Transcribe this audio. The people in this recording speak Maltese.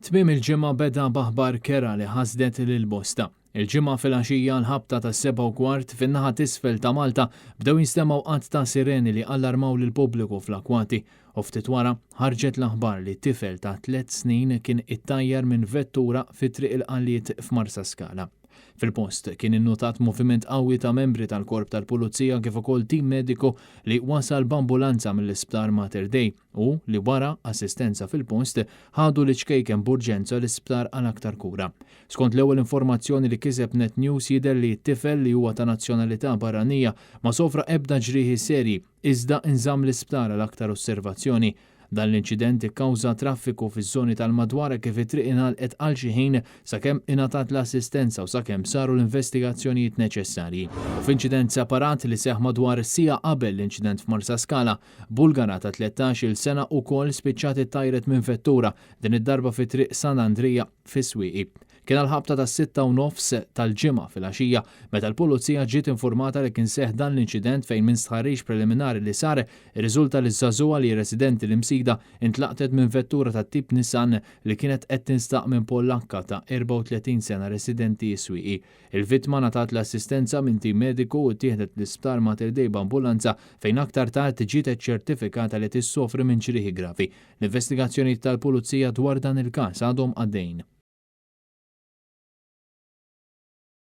Tmiem il-ġimgħa beda b'aħbar kerha li ħasdet lil bosta. Il-Ġimgħa filgħaxija għall-ħabta tas-7:15 fin-naħa t'isfel ta' Malta bdew jinstemgħu għadd ta' sireni li allarmaw lill-pubbliku fl-akkwati u ftit wara ħarġet l-aħbar li tifel ta' tliet snin kien ittajjar minn vettura fi Triq il-Qalliet f'Marsaskala. Fil-post kien innutat moviment qawwi ta' membri tal-Korp tal-Pulizija kif ukoll tim mediku li wasal b'ambulanza mill-Isptar Mater Dei u li wara assistenza fil-post ħadu liċ-ċkejken b'urġenza l-isptar għal aktar kura. Skont l-ewwel informazzjoni li kiseb Net News jidher li t-tifel li huwa ta' nazzjonalità barranija ma sofra ebda ġrieħi serji iżda inżamm l-isptar għal aktar osservazzjoni. Dan l-inċident ikkawża traffiku fiż-żoni tal-madwar hekk kif it-triq ingħalqet għal xi ħin sakemm ingħatat l-assistenza u sakemm saru l-investigazzjonijiet neċessarji. U f'inċident separat li seħħ madwar siegħa qabel l-inċident f'Marsaskala, Bulgara ta' 13-il sena ukoll spiċċat ittajret minn vettura, din id-darba fi Triq San Andrija fis-Swieqi. Kien għall-ħabta tas-sitta u nofs tal-Ġimgħa filgħaxija meta l-Pulizija ġiet infurmata li kien seħħ dan l-inċident fejn minn stħarriġ preliminari li sar irriżulta li ż-żagħżugħa li hi residenti l-Imsida intlaqtet minn vettura tat-tip Nissan li kienet qed tinstaq minn Pollakka ta' 34 sena residenti s-Swieqi. Il-vittma ngħatat l-assistenza minn tim mediku u ttieħdet l-Isptar Mater Dei b'ambulanza fejn aktar tard ġiet eċċertifikata li tissofri minn ġrieħi gravi. L-investigazzjonijiet tal-Pulizija dwar dan il-każ għadhom għaddejjin.